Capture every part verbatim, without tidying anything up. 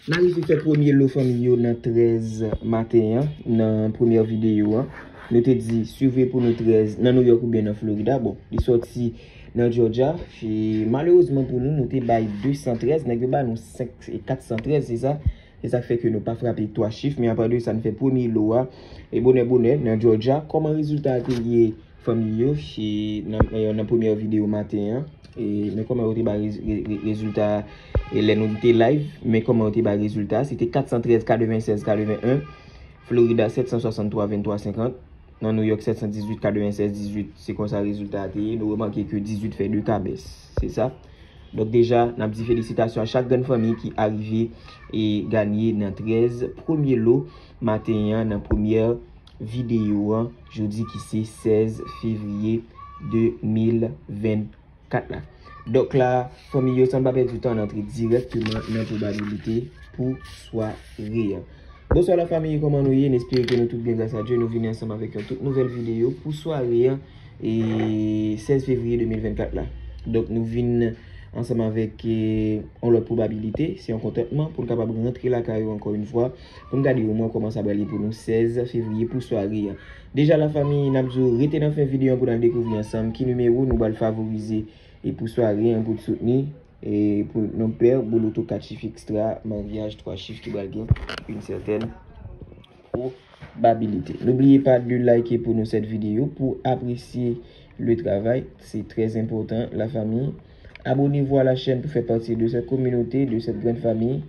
N a rive fè premye lo fanmi yo nan trèz maten an, nan premyè videyo an. Nou te di, siveye pou nou trèz nan Nouyòk oubyen nan Florida. Bon, li sòti nan Georgia. E malerezman pou nou, nou te bay de san trèz, nèg yo ba nou senk, e kat san trèz, se sa. Se sa k fè ke nou pa frape twa chif, men apa de sa, n fè premye lo a. E bonè, bonè, nan Georgia, kòman rezilta a te ye? Fanmi yo, e nan, nan, nan premyè videyo maten an, e men kòman yo te bay rez- re- re- rezilta a, e lè nou te live, men kòman yo te bay rezilta a, se te kat san trèz, katrevennsèz, katreven en, Florida sèt san swasanntwa, venntwa senkant, nan Nouyòk sèt san dizuit, katrevennsèz, dizuit, se konsa rezilta a te ye. Nou remake ke dizuit fè de ka bès, se sa. Donk deja, n ap di felisitasyon a chak grenn fanmi ki arive e ganye nan trèz premye lo maten an nan premyè videyo an, jodi ki se sèz fevriye de mil vennkat la. Donk la, fanmi yo, san n pa pèdi tan, n antre dirèkteman nan pwobabilite pou sware an. Bonswa la fanmi, kòman nou ye? N espere ke nou tout byen gras a Dye. Nou vini ansanm avèk yon tout nouvèl videyo pou sware an, e sèz fevriye de mil vennkat la. Donk nou vin ansanm avèk e, yon lòt pwobabilite, se yon kontantman pou n kapab rantre lakay ou ankò yon fwa, pou n gade omwen kòman sa pral ye pou nou sèz fevriye pou sware an. Deja la fanmi, n ap di w rete nan fen videyo an pou n al dekouvri ansanm ki nimewo nou pral favorize e pou sware an pou t soutni e pou non pè boloto kat chif ekstra maryaj twa chif ki pral gen yon sètèn pwobabilite. N'oubliez pas de liker pour nous cette vidéo, pour apprécier le travail. C'est très important, la famille. Abonnez-vous à la chaîne pour faire partie de cette communauté, de cette grande famille.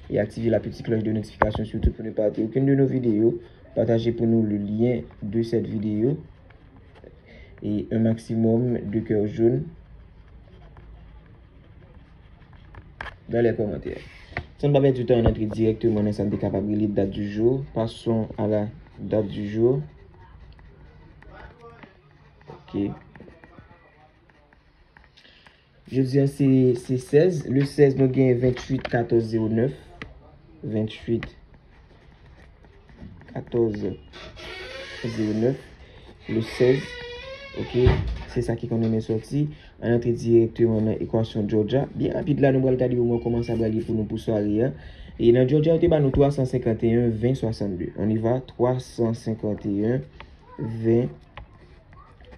Et activez la petite cloche de notification surtout pour ne pas rater aucune de nos vidéos. Partagez pour nous le lien de cette vidéo. Et un maximum de cœurs jaunes dans les commentaires. San pa pèdi tan, n antre dirèkteman nan sa n te kapab rele dat di jou. Passons à la date du jour. Ok. Jodi a se, se sèz. Le sèz, nou gen venntuit katòz zewo nèf. Venntuit katòz zewo nèf. Le sèz. Ok. Se sa ki konn renmen sòti. Ann antre dirèkteman nan ekwasyon Georgia. Byen rapid la, nou pral gade omwen kòman sa pral ye pou nou pou sware an. E nan Georgia, yo te ba nou twa san senkanteyen, ven, swasannde. On y va, twa san senkanteyen, ven,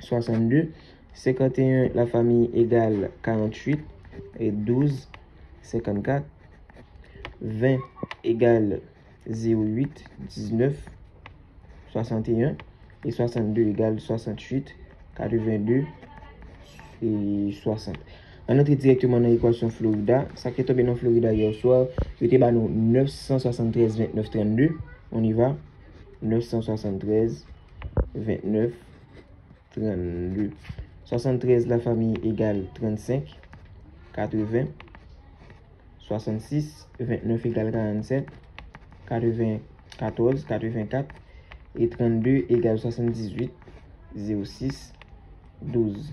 swasannde. Senkanteyen, la famille, egal karanntuit, e douz, senkannkat. Ven egal zewo uit, diznèf, swasanteyen, e swasannde egal swasanntuit, katrevende, e swasant. Ann antre dirèkteman nan ekwasyon Florida. Sa ki te tonbe nan Florida yè swa, yo te ba nou nèf san swasanntrèz, vennèf, trannde. On y va. Nèf san swasanntrèz, vennèf, trannde. Swasanntrèz, la famille, egal trannsenk, katreven. Swasannsis, vennèf egal karannsèt, katrevenkatòz, katrevenkat, e trannde egal swasanndizuit, zewo sis, douz.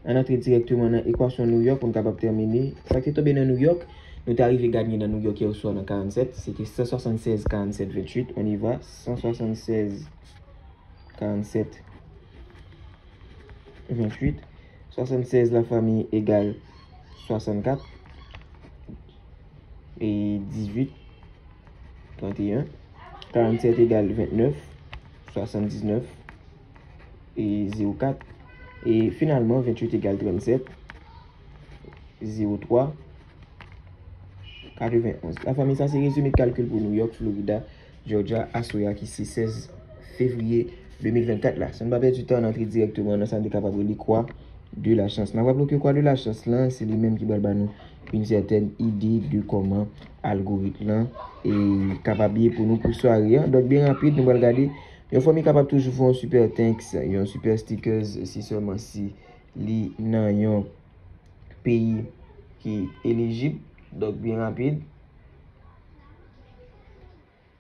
Ann antre dirèkteman nan ekwasyon Nouyòk pou n kapab tèmine. Sa ki te tonbe nan Nouyòk, nou te arive gade nan Nouyòk yè swa nan karannsèt, se te san swasannsèz, karannsèt, venntuit. On y va, san swasannsèz, karannsèt, venntuit. Swasannsèz, la famille, egal swasannkat, e dizuit, trannteyen. Karannsèt egal vennèf, swasanndiznèf, e zewo kat. E finalman, venntuit egal trannsèt, zewo twa, katrevenonz. La famille, sa se rezime kalkil pou Nouyòk, Florida, Georgia, aswè a ki se sèz fevriye de mil vennkat la. San n pa pèdi tan, n antre dirèkteman nan sa n te kapab rele kwa de la chans. N ap raple ke kwa de la chans lan, se li menm ki pral ba nou yon sètèn ide de kòman algorit lan e kapab ye pou nou pou sware an. Donk, byen rapid, nou pral gade. Yon fanmi kapab toujou fè yon super thanks, yon super stickers, si sèlman si li nan yon peyi ki elijib. Donk, byen rapid,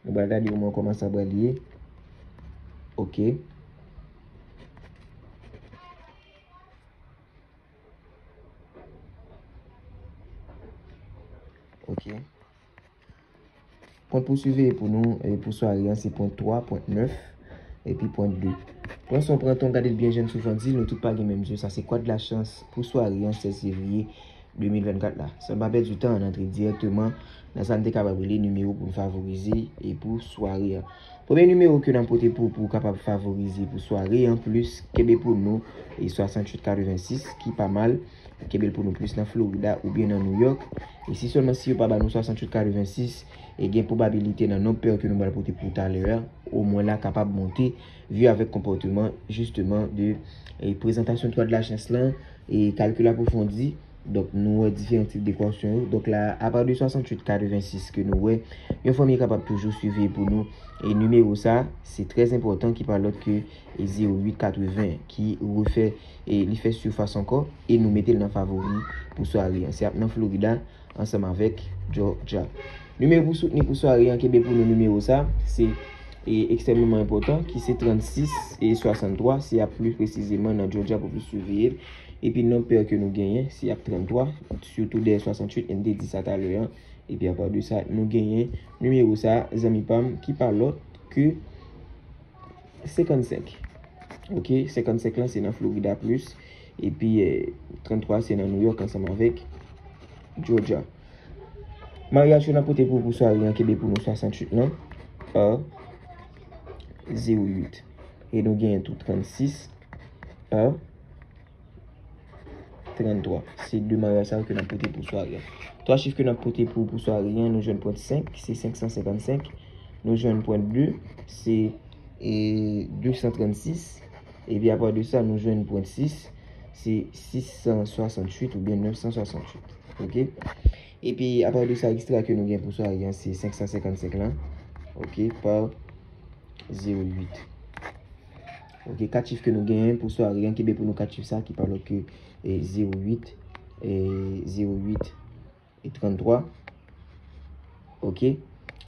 nou pral gade omwen kòman sa pral ye. Ok. Ok. Pwen pou siveye pou nou, e pou sware an, se pwen twa, pwen nèf, epi pwen de. Pran son, pran tan, gade l byen jèn, souvan di l, nou tout pa gen menm zye. Sa se kwa de la chans pou sware an, sèz fevriye de mil vennkat la. San pa pèdi tan, ann antre dirèkteman nan sa n te kapab rele nimewo pou n favorize e pou sware an. Premye nimewo ke n ap pote pou, pou w kapab favorize pou sware an, plis kenbe pou nou e swasanntuit katrevensis, ki pa mal. Kenbe l pou nou plis nan Florida oubyen nan New York. E si sèlman si yo pa ba nou swasanntuit katrevensis, e gen pwobabilite nan nonb pè ke nou pral pote pou talè a, omwen la kapab monte, vi avèk konpòteman, jisteman, de e prezantasyon twa de lachans lan, e kalkil apwofondi. Donk, nou wè diferan tip de ekwasyon yo. Donk la, apa de swasanntuit katrevensis ke nou wè, yon fanmi kapab toujou siveye pou nou. E nimewo sa, se trè enpòtan, ki pa lòt ke e zewo uit katreven, ki refè, e li fè sifas ankò, e nou mete l nan favori pou sware an. Se ap nan Florida, ansanm avèk Georgia. Nimewo pou soutni pou sware an, kenbe pou nou nimewo sa, se e ekstrèmeman enpòtan, ki se trannsis e swasanntwa, se ap pli presizeman nan Georgia pou plis siveye l. Epi nonb pè ke nou genyen, se ap tranntwa, sitou dèyè swasanntuit, m te di sa talè an. Epi apa de sa, nou genyen nimewo sa, zanmi pa m, ki pa lòt ke senkannsenk. Ok, senkannsenk lan se nan Florida plis, epi eh, tranntwa se nan New York ansanm avèk Georgia. Maryaj ke n ap pote pou, pou sware an, kenbe pou nou swasanntuit lan, pa zewo uit. E nou genyen tou trannsis, pa tranntwa. Se de maryaj sa yo ke n ap pote pou sware an. Twa chif ke n ap pote pou, pou sware an, nou jwenn pwent senk, se senk san senkannsenk. Nou jwenn pwent de, se e, de san trannsis. Epi apa de sa, nou jwenn pwent sis, se sis san swasanntuit oubyen nèf san swasanntuit. Ok? Epi apa de sa, ekstra ke nou gen pou sware an, se senk san senkannsenk lan. Ok? Pa zewo uit. Ok, kat chif ke nou genyen pou sware an, kenbe pou nou kat chif sa, ki pa lòt ke e, zewo uit, e, zewo uit e tranntwa. Ok?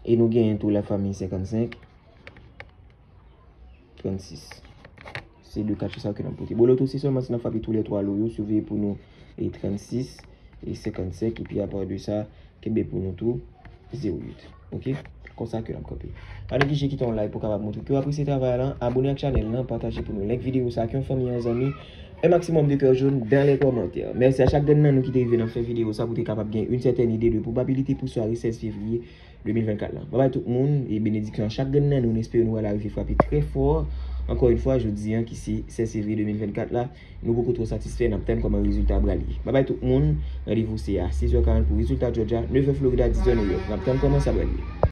E nou genyen tou lafanmi senkannsenk, trannsis. Se de kat chif sa ke n ap pote. Bon, loto se sèlman si n ap frape toulètwa lo yo, siveye pou nou e, trannsis e senkannsenk, epi apa de sa, kenbe pou nou tou zewo uit. Ok? Konsa ke n ap kanpe. Pa neglije kite yon like pou w kapab montre ke w apresye travay la. Abone ak chanèl lan, pataje pou nou, like videyo sa ak yon fanmi, yon zanmi. Un maximum de cœur jaune dans les commentaires. Mèsi a chak grenn nan nou ki te rive nan fen videyo sa pou te kapab gen yon sètèn ide de pwobabilite pou sware sèz fevriye de mil vennkat lan. Babay tout moun, e benediksyon a chak grenn nan nou, n espere nou wè l arive frape trè fò. Ankò yon fwa, jodi an ki se sèz fevriye de mil vennkat la, nou poko twò satisfè, n ap tann kòman rezilta a pral ye. Babay tout moun, randevou se a six heures quarante pou rezilta Georgia, neuf heures Florida, dix heures New York. N ap tann kòman sa pral ye.